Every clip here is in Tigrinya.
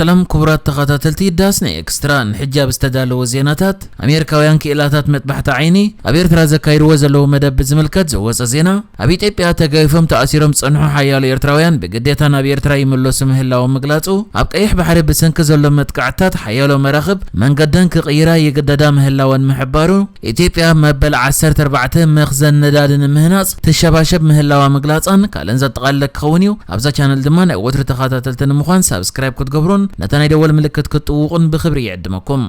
ሰላም ክቡራት ተኸታተልቲ ዳስና ኤክስትራ፣ ንሕጂ ኣብ ዝተዳለወ ዜናታት፣ ኣሜሪካውያን ክኢላታት መጥባሕቲ ዓይኒ ኣብ ኤርትራ ዘካይድዎ ዘለዉ መደብ ብዝምልከት ዝወጸ ዜና፣ ኣብ ኢትዮጵያ ተገይፎም ተኣሲሮም ዝጸንሑ ሓያሎ ኤርትራውያን ብግዴታ ናብ ኤርትራ ይምለሱ ምህላዎም ምግላጹ፣ ኣብ ቀይሕ ባሕሪ ብሰንኪ ዘሎ መጥቃዕትታት ሓያሎ መራኽብ መንገደን ክቕይራ ይግደዳ ምህላወን ምሕባሩ፣ ኢትዮጵያ መበል ዓሰርተ ኣርባዕተ መኽዘን ነዳዲ ንምህናጽ ትሸባሸብ ምህላዋ ምግላጻን ካልእን ዘጠቓለለ ክኸውን እዩ። ኣብዛ ቻነል ድማ ናይ ወትሩ ተኸታተልቲ ንምዃን ሳብስክራይብ ክትገብሩን ነታ ናይ ደወል ምልክት ክትጥውቑን ብኽብሪ ይዕድመኩም።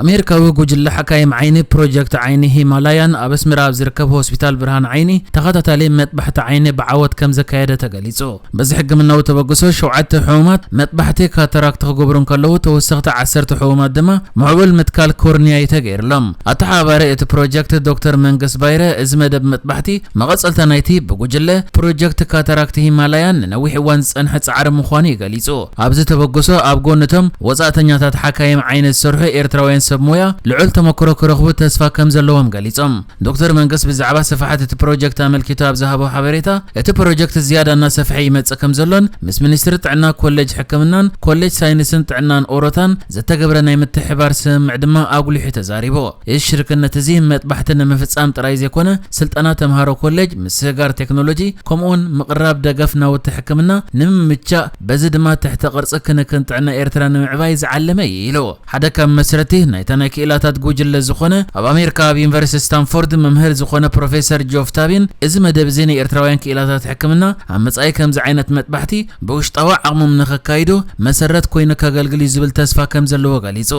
ኣሜሪካዊ ጉጅለ ሓካይም ዓይኒ ፕሮጀክት ዓይኒ ሂማላያን ኣብ ኣስመራ ኣብ ዝርከብ ሆስፒታል ብርሃን ዓይኒ ተኸታታሊ መጥባሕቲ ዓይኒ ብዓወት ከም ዘካየደ ተገሊጹ። በዚ ሕክምናዊ ተበግሶ ሸውዓተ ሕሙማት መጥባሕቲ ካታራክት ክገብሩ እንከለዉ፣ ተወሰኽቲ ዓሰርተ ሕሙማት ድማ ምዕቡል ምትካል ኮርኒያ እዩ ተገይርሎም። ኣተሓባባሪ እቲ ፕሮጀክት ዶክተር መንግስ ባይረ፣ እዚ መደብ መጥባሕቲ መቐጸልታ ናይቲ ብጉጅለ ፕሮጀክት ካታራክት ሂማላያን ንነዊሕ እዋን ዝጸንሐ ጻዕሪ ምዃኑ እዩ ገሊጹ። ኣብዚ ተበግሶ ኣብ ጎንቶም ወጻእተኛታት ሓካይም ዓይኒ ዝሰርሑ ኤርትራውያን ሰብ ሞያ ልዑል ተመክሮ ክረኽቡ ተስፋ ከም ዘለዎም ገሊጾም። ዶክተር መንግስ ብዛዕባ ስፍሓት እቲ ፕሮጀክት ኣመልኪቱ ኣብ ዝሃቦ ሓበሬታ፣ እቲ ፕሮጀክት ዝያዳ እናሰፍሐ ይመጽእ ከም ዘሎን ምስ ሚኒስትሪ ጥዕና፣ ኮሌጅ ሕክምናን ኮሌጅ ሳይንስን ጥዕናን ኦሮታን ዝተገብረ ናይ ምትሕባር ስምምዕ ድማ ኣጉሊሑ ተዛሪቡ። እዚ ሽርክነት እዚ መጥባሕቲ ንምፍጻም ጥራይ ዘይኮነ፣ ስልጠና ተምሃሮ ኮሌጅ፣ ምስግጋር ቴክኖሎጂ፣ ከምኡውን ምቕራብ ደገፍ ናውቲ ሕክምና ንምምቻእ፣ በዚ ድማ ትሕተ ቅርጺ ክንክን ጥዕና ኤርትራ ንምዕባይ ዝዓለመ እዩ ኢሉ። ሓደ ካብ መስረቲ ናይታ ናይ ክኢላታት ጉጅለ ዝኾነ፣ ኣብ ኣሜሪካ ኣብ ዩኒቨርሲቲ ስታንፎርድ መምህር ዝኾነ ፕሮፌሰር ጆፍ ታቢን፣ እዚ መደብ እዚ ንኤርትራውያን ክኢላታት ሕክምና ኣብ መጻኢ ከምዚ ዓይነት መጥባሕቲ ብውሽጣዊ ዓቕሞም ንኸካይዱ መሰረት ኮይኑ ከገልግል እዩ ዝብል ተስፋ ከም ዘለዎ ገሊጹ።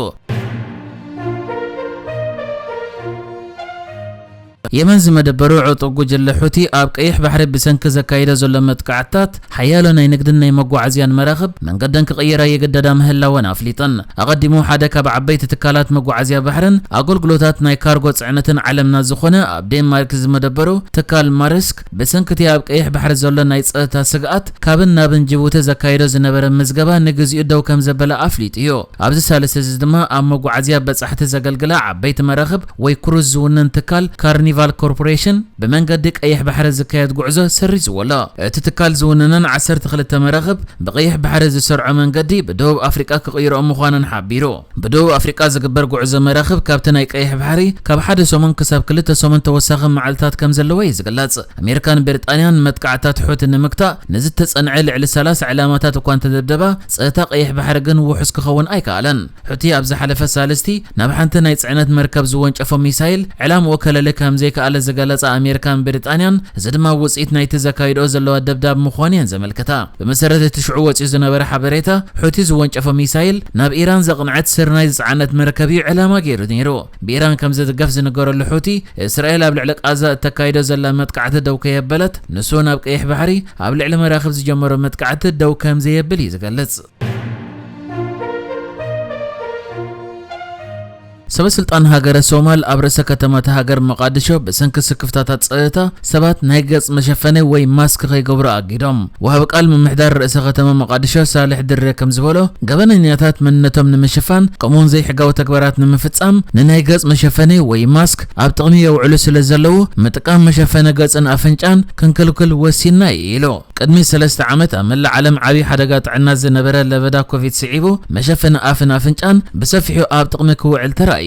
የመን ዝመደበሩ ዕጡቕ ጉጅለ ሑቲ ኣብ ቀይሕ ባሕሪ ብሰንኪ ዘካይዶ ዘሎ መጥቃዕትታት ሓያሎ ናይ ንግድን ናይ መጓዓዝያን መራኽብ መንገደን ክቕይራ ይግደዳ ምህላወን ኣፍሊጠን። ኣቐዲሙ ሓደ ካብ ዓበይቲ ትካላት መጓዓዝያ ባሕርን ኣገልግሎታት ናይ ካርጎ ጽዕነትን ዓለምና ዝኾነ ኣብ ዴንማርክ ዝመደበሩ ትካል ማርስክ ብሰንኪ እቲ ኣብ ቀይሕ ባሕሪ ዘሎ ናይ ጸጥታ ስግኣት ካብን ናብን ጅቡቲ ዘካይዶ ዝነበረ ምዝገባ ንግዚኡ ደው ከም ዘበለ ኣፍሊጡ እዩ። ኣብዚ ሳልስቲ እዚ ድማ ኣብ መጓዓዝያ በጻሕቲ ዘገልግላ ዓበይቲ መራኽብ ወይ ክሩዝ ዝውንን ትካል ካርኒቫል ኮርፖሬሽን ብመንገዲ ቀይሕ ባሕሪ ዝካየድ ጉዕዞ ሰሪዝዎ ኣሎ። እቲ ትካል ዝውንነን ዓሰርተ ክልተ መራኽብ ብቐይሕ ባሕሪ ዝሰርዖ መንገዲ ብደቡብ ኣፍሪቃ ክቕይርኦ ምዃነን ሓቢሩ። ብደቡብ ኣፍሪቃ ዝግበር ጉዕዞ መራኽብ ካብቲ ናይ ቀይሕ ባሕሪ ካብ ሓደ ሰሙን ክሳብ ክልተ ሰሙን ተወሳኺ መዓልታት ከም ዘለዎ እዩ ዝግለጽ። ኣሜሪካን ብሪጣንያን መጥቃዕታት ሑቲ ንምግታእ ንዝተጸንዐ ልዕሊ ሰላሳ ዕላማታት እኳ እንተደብደባ፣ ጸጥታ ቀይሕ ባሕሪ ግን ውሑስ ክኸውን ኣይከኣለን። ሑቲ ኣብ ዝሓለፈ ሳልስቲ ናብ ሓንቲ ናይ ጽዕነት መርከብ ዝወንጨፎ ሚሳይል ዕላምኡ ከለሊ ከም ዘይከኣለ ዝገለጻ ኣሜሪካን ብሪጣንያን፣ እዚ ድማ ውጽኢት ናይቲ ዘካይድኦ ዘለዋ ደብዳብ ምዃኑ እየን ዘመልክታ። ብመሰረት እቲ ሽዑ ወጺኡ ዝነበረ ሓበሬታ፣ ሑቲ ዝወንጨፎ ሚሳይል ናብ ኢራን ዘቕንዐት ስርናይ ዝጸዓነት መርከብ እዩ ዕላማ ገይሩ ነይሩ። ብኢራን ከም ዝድገፍ ዝንገረሉ ሑቲ፣ እስራኤል ኣብ ልዕሊ ቃዛ እተካይዶ ዘላ መጥቃዕቲ ደው ከየበለት፣ ንሱ ናብ ቀይሕ ባሕሪ ኣብ ልዕሊ መራኽብ ዝጀመሮ መጥቃዕቲ ደው ከም ዘየብል እዩ ዝገልጽ። ሰበ ስልጣን ሃገረ ሶማል ኣብ ርእሰ ከተማ እታ ሃገር መቃድሾ ብሰንኪ ስክፍታታት ጸጥታ ሰባት ናይ ገጽ መሸፈኒ ወይ ማስክ ከይገብሩ ኣጊዶም። ወሃቢ ቃል ምምሕዳር ርእሰ ከተማ መቃድሾ ሳልሕ ድሬ ከም ዝበሎ፣ ገበነኛታት መንነቶም ንምሽፋን ከምኡውን ዘይሕጋዊ ተግባራት ንምፍጻም ንናይ ገጽ መሸፈኒ ወይ ማስክ ኣብ ጥቕሚ የውዕሉ ስለ ዘለዉ፣ ምጥቃም መሸፈኒ ገጽን ኣፍንጫን ክንክልክል ወሲንና እዩ ኢሉ። ቅድሚ ሰለስተ ዓመት ኣብ መላእ ዓለም ዓብዪ ሓደጋ ጥዕና ዝነበረ ለበዳ ኮቪድ ስዒቡ፣ መሸፈኒ ኣፍን ኣፍንጫን ብሰፊሑ ኣብ ጥቕሚ ክውዕል ተራእዩ።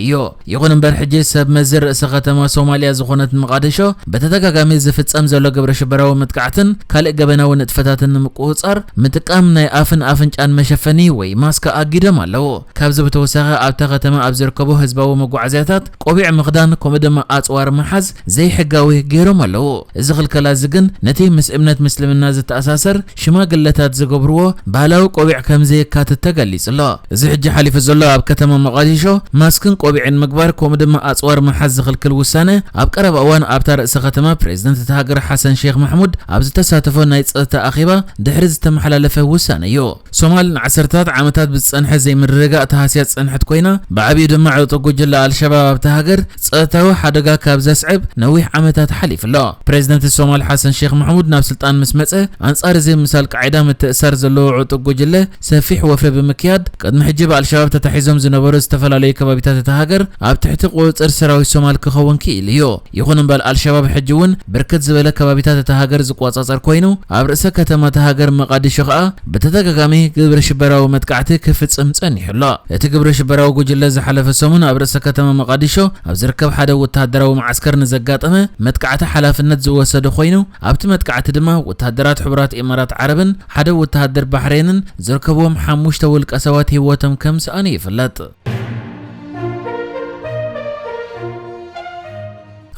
ይኹን እምበር፣ ሕጂ ሰብ መዚ ርእሰ ከተማ ሶማልያ ዝኾነት መቓድሾ፣ በተደጋጋሚ ዝፍጸም ዘሎ ግብረ ሽበራዊ መጥቃዕትን ካልእ ገበናዊ ንጥፈታትን ንምቁጽጻር፣ ምጥቃም ናይ ኣፍን ኣፍንጫን መሸፈኒ ወይ ማስክ ኣጊዶም ኣለዉ። ካብዚ ብተወሳኺ፣ ኣብታ ከተማ ኣብ ዝርከቡ ህዝባዊ መጓዓዝያታት ቆቢዕ ምኽዳን፣ ከምኡ ድማ ኣጽዋር ምሓዝ ዘይሕጋዊ ገይሮም ኣለዉ። እዚ ክልከላ እዚ ግን ነቲ ምስ እምነት ምስልምና ዝተኣሳሰር ሽማግለታት ዝገብርዎ ባህላዊ ቆቢዕ ከም ዘየካትት ተገሊጹ ኣሎ። እዚ ሕጂ ሓሊፉ ዘሎ ኣብ ከተማ መቓዲሾ ማስክን ቆቢዕን ምግባር፣ ከምኡ ድማ ኣጽዋር ምሓዝ ዝኽልክል ውሳነ፣ ኣብ ቀረባ እዋን ኣብታ ርእሰ ከተማ ፕሬዝደንት እታ ሃገር ሓሰን ሼኽ ማሕሙድ ኣብ ዝተሳተፎ ናይ ጸጥታ ኣኼባ ድሕሪ ዝተመሓላለፈ ውሳነ እዩ። ሶማል ንዓሰርታት ዓመታት ብዝጸንሐ ዘይምርግጋእ ተሃስያ ዝጸንሐት ኮይና፣ ብዓቢኡ ድማ ዕጡቕ ጉጅለ ኣልሸባብ ኣብታ ሃገር ጸጥታዊ ሓደጋ ካብ ዘስዕብ ነዊሕ ዓመታት ሓሊፉ ኣሎ። ፕሬዝደንት ሶማል ሓሰን ሼኽ ማሕሙድ ናብ ስልጣን ምስ መጸ፣ ኣንጻር እዚ ምስ ኣልቃዒዳ ምትእሳር ዘለዎ ዕጡቕ ጉጅለ ሰፊሕ ወፍሪ ብምክያድ፣ ቅድሚ ሕጂ ብኣልሸባብ ተታሒዞም ዝነበሩ ዝተፈላለዩ ከባቢታት እታ ሃገር ኣብ ትሕቲ ቁጽጽር ሰራዊት ሶማል ክኸውን ክኢሉ እዩ። ይኹን እምበር ኣልሸባብ ሕጂ እውን ብርክት ዝበለ ከባቢታት እታ ሃገር ዝቆጻጸር ኮይኑ፣ ኣብ ርእሰ ከተማ እታ ሃገር መቓዲሾ ከኣ ብተደጋጋሚ ግብረ ሽበራዊ መጥቃዕቲ ክፍጽም ጸኒሑ ኣሎ። እቲ ግብረ ሽበራዊ ጉጅለ ዝሓለፈ ሰሙን ኣብ ርእሰ ከተማ መቓዲሾ ኣብ ዝርከብ ሓደ ወተሃደራዊ መዓስከር ንዘጋጠመ መጥቃዕቲ ሓላፍነት ዝወሰደ ኮይኑ፣ ኣብቲ መጥቃዕቲ ድማ ወተሃደራት ሕቡራት ኢማራት ዓረብን ሓደ ወተሃደር ባሕሬንን ዝርከብዎም ሓሙሽተ ውልቀ ሰባት ህይወቶም ከም ዝሰኣኑ ይፍለጥ።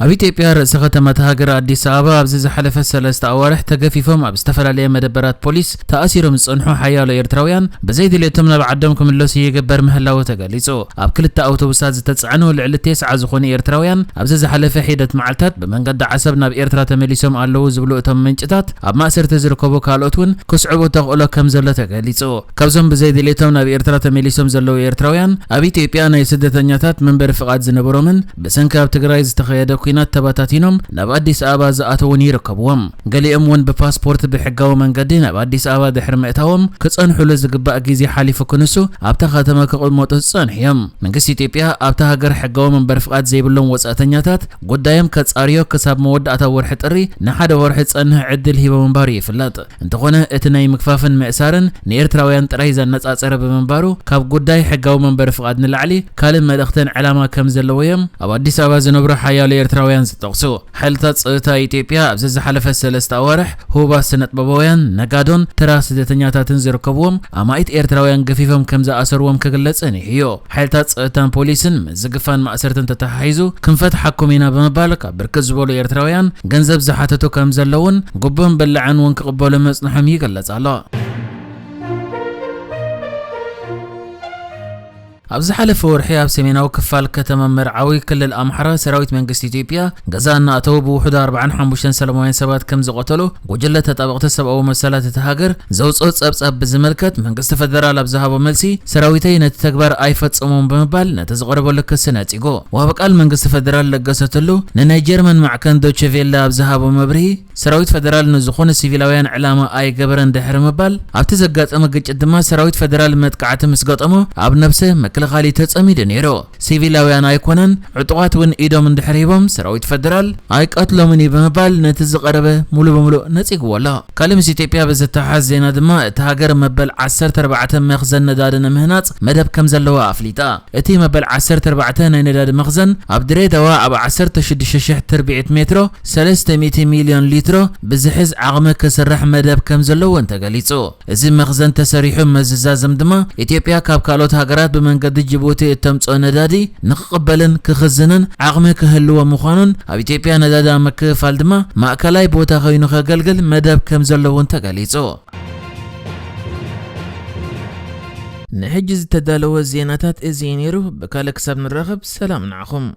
ኣብ ኢትዮጵያ ርእሰ ከተማ እታ ሃገር ኣዲስ ኣበባ ኣብዚ ዝሓለፈ ሰለስተ ኣዋርሕ ተገፊፎም ኣብ ዝተፈላለየ መደበራት ፖሊስ ተኣሲሮም ዝጸንሑ ሓያሎ ኤርትራውያን ብዘይ ድሌቶም ናብ ዓዶም ክምለሱ ይግበር ምህላዉ ተገሊጹ። ኣብ ክልተ ኣውቶቡሳት ዝተጻዕኑ ልዕሊ ተስዓ ዝኾኑ ኤርትራውያን ኣብዚ ዝሓለፈ ሒደት መዓልታት ብመንገዲ ዓሰብ ናብ ኤርትራ ተመሊሶም ኣለዉ ዝብሉ እቶም ምንጭታት፣ ኣብ ማእሰርቲ ዝርከቡ ካልኦት እውን ክስዕቡ ተኽእሎ ከም ዘሎ ተገሊጹ። ካብዞም ብዘይ ድሌቶም ናብ ኤርትራ ተመሊሶም ዘለዉ ኤርትራውያን፣ ኣብ ኢትዮጵያ ናይ ስደተኛታት መንበሪ ፍቓድ ዝነበሮምን ብሰንኪ ኣብ ትግራይ ዝተኸየደ ኲናት ተበታቲኖም ናብ ኣዲስ ኣበባ ዝኣተዉን ይርከብዎም። ገሊኦም እውን ብፓስፖርት ብሕጋዊ መንገዲ ናብ ኣዲስ ኣበባ ድሕሪ ምእታዎም፣ ክጸንሕሉ ዝግባእ ግዜ ሓሊፉ ክንሱ ኣብታ ከተማ ክቕመጡ ዝጸንሑ እዮም። መንግስቲ ኢትዮጵያ ኣብታ ሃገር ሕጋዊ መንበሪ ፍቓድ ዘይብሎም ወጻእተኛታት ጉዳዮም ከጻርዮ ክሳብ መወዳእታ ወርሒ ጥሪ ንሓደ ወርሒ ዝጸንሕ ዕድል ሂቦ ምንባሩ ይፍለጥ። እንተኾነ፣ እቲ ናይ ምግፋፍን ምእሳርን ንኤርትራውያን ጥራይ ዘነጻጸረ ብምንባሩ፣ ካብ ጉዳይ ሕጋዊ መንበሪ ፍቓድ ንላዕሊ ካልእ መልእኽትን ዕላማ ከም ዘለዎ እዮም ኣብ ኣዲስ ኣበባ ዝነብሩ ሓያሎ ኤርትራውያን ዝጠቕሱ። ሓይልታት ጸጥታ ኢትዮጵያ ኣብዚ ዝሓለፈ ሰለስተ ኣዋርሕ፣ ህቡባት ስነጥበባውያን፣ ነጋዶን ተራ ስደተኛታትን ዝርከብዎም ኣማኢት ኤርትራውያን ገፊፎም ከም ዝኣሰርዎም ክግለጽ ጸኒሑ እዩ። ሓይልታት ጸጥታን ፖሊስን ምስ ዝግፋን ማእሰርትን ተተሓሒዙ ክንፈትሓኩም ኢና ብምባል ካብ ብርክት ዝበሉ ኤርትራውያን ገንዘብ ዝሓተቱ ከም ዘለውን ግቡእን ብላዕን እውን ክቕበሉ መጽንሖም ይግለጽ ኣሎ። ኣብ ዝሓለፈ ወርሒ ኣብ ሰሜናዊ ክፋል ከተማ መርዓዊ ክልል ኣምሓራ ሰራዊት መንግስቲ ኢትዮጵያ ገዛ እናኣተዉ ብውሕዱ ኣርባዓን ሓሙሽተን ሰላማውያን ሰባት ከም ዝቐተሉ ጉጅለ ተጣበቕቲ ሰብኣዊ መሰላት እታ ሃገር ዘውፅኦ ጸብጻብ ብዝምልከት መንግስቲ ፈደራል ኣብ ዝሃቦ መልሲ ሰራዊተይ ነቲ ተግባር ኣይፈጸሞን ብምባል ነቲ ዝቐረበሉ ክሲ ነጺጉ። ወሃቢ ቃል መንግስቲ ፈደራል ለገሰ ቱሉ ንናይ ጀርመን ማዕከን ዶቼ ቬለ ኣብ ዝሃቦ መብርሂ ሰራዊት ፈደራል ንዝኾነ ሲቪላውያን ዕላማ ኣይገበረን ድሕሪ ምባል ኣብቲ ዘጋጠመ ግጭት ድማ ሰራዊት ፈደራል መጥቃዕቲ ምስ ገጠሞ ኣብ ነብሰ ምክልኻል እዩ ተጸሚዱ ነይሩ። ሲቪላውያን ኣይኮነን፣ ዕጡቓት እውን ኢዶም እንድሕር ሂቦም ሰራዊት ፈደራል ኣይቀትሎምን እዩ ብምባል ነቲ ዝቐረበ ሙሉ በሙሉ ነጺግዎ ኣሎ። ካልእ ምስ ኢትዮጵያ ብዝተሓሓዝ ዜና ድማ እታ ሃገር መበል ዓሰርተ ኣርባዕተ መኽዘን ነዳዲ ንምህናጽ መደብ ከም ዘለዋ ኣፍሊጣ። እቲ መበል ዓሰርተ ኣርባዕተ ናይ ነዳዲ መኽዘን ኣብ ድሬዳዋ ኣብ ዓሰርተ ሽዱሽተ ሽሕ ትርብዒት ሜትሮ ሰለስተ ሚእቲ ሚልዮን ሊትሮ ብዝሕዝ ዓቕሚ ክስራሕ መደብ ከም ዘለዎን ተገሊጹ። እዚ መኽዘን ተሰሪሑ ምዝዛዝም ድማ ኢትዮጵያ ካብ ካልኦት ሃገራት ብመንገዲ ጅቡቲ እተምጽኦ ነዳዲ ንክቕበልን ክኽዝንን ዓቕሚ ክህልዎ ምዃኑን ኣብ ኢትዮጵያ ነዳዲ ኣብ ምክፍፋል ድማ ማእከላይ ቦታ ኮይኑ ከገልግል መደብ ከም ዘለዎን ተገሊጹ። ንሕጂ ዝተዳለወ ዜናታት እዚ እዩ ነይሩ። ብካልእ ክሳብ ንራኸብ ሰላም ንዓኹም።